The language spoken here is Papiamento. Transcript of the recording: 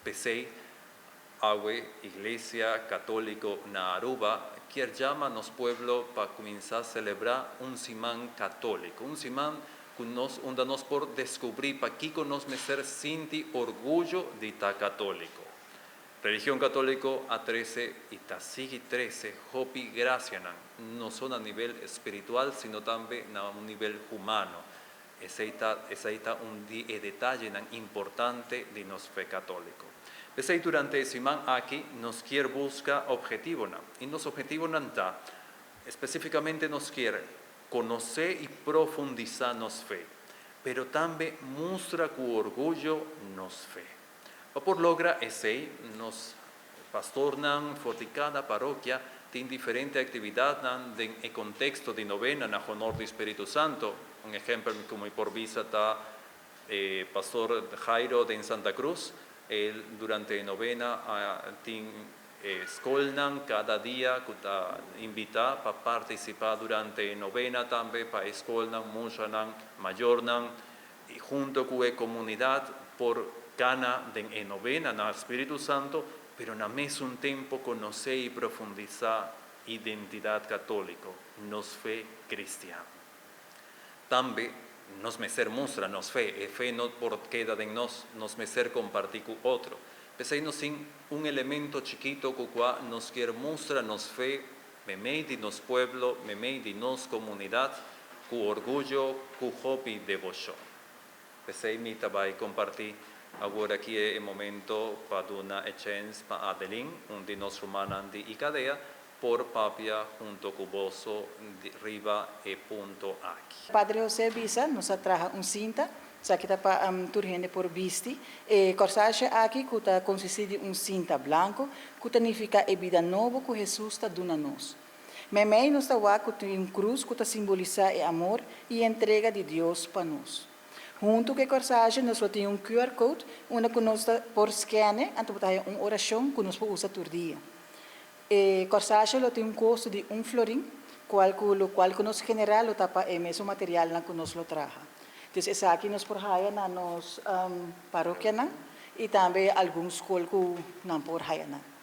P'esey, awe Iglesia Catolico na Aruba kier yama nos pueblo pa cuminsa celebra un siman catolico, un siman cu nos, unda nos por descubri pakico nos mester sinti orguyo di ta catolico. Religion catolico a trece y ta sigui trece hopi gracianan, no solo a nivel espiritual, sino tambe na un nivel humano. Esey ta un detaye importante di nos fe catolico. P'esey durante e siman aki nos kier busca obhetivonan. Y nos obhetivonan ta, especificamente nos kier conoce y profundisa nos fe, pero tambe mustra cu orguyo nos fe. Pa por logra esey, nos pastornan for di cada parokia tin diferente actividad den contexto di novena na honor di Spirito Santo. Un ehempel cu por bisa ta Pastor Jairo de Santa Cruz, el durante novena tin scolnan cada dia cu ta invita pa participa durante novena tambe pa scolnan, muchanan, mayornan, y hunto cu e comunidad por cana den novena na Spirito Santo, pero na mesun tempo conoce y profundisa identidad catolico, nos fe cristian. Tambe nos mester mustra nos fe, e fe no por keda den nos, nos mester comparti cu otro. P'esey nos tin un elemento chikito cu cual nos kier mustra nos fe, memey di nos pueblo, memey di nos comunidad, cu orguyo, cu hopi devocion. P'esey mi ta bay comparti awor aki e momento pa duna e chens pa Adeline, un di nos rumannan di ICADEA, por papia hunto cu boso riba e punto aki. Padre José bisa, nos a traha un cinta, esaki ta pa tur hende por bisti. E corsage aki cu ta consisti di un cinta blanco, cu ta significa e bida nobo cu Jesus ta duna nos. Memey nos ta wak un cruz cu ta simbolisa e amor y entrega di Dios pa nos. Hunto cu e corsage nos tin un QR code, unda cu nos por scan, anto un oracion cu nos por usa tur dia. E corsage lo tin un costo di 1 florin, cual cu nos genera lo ta pa e mesun material cu nos lo traha. Anto, esaki nos por haya na nos parokianan y tambe algun scol cu nan por haya nan.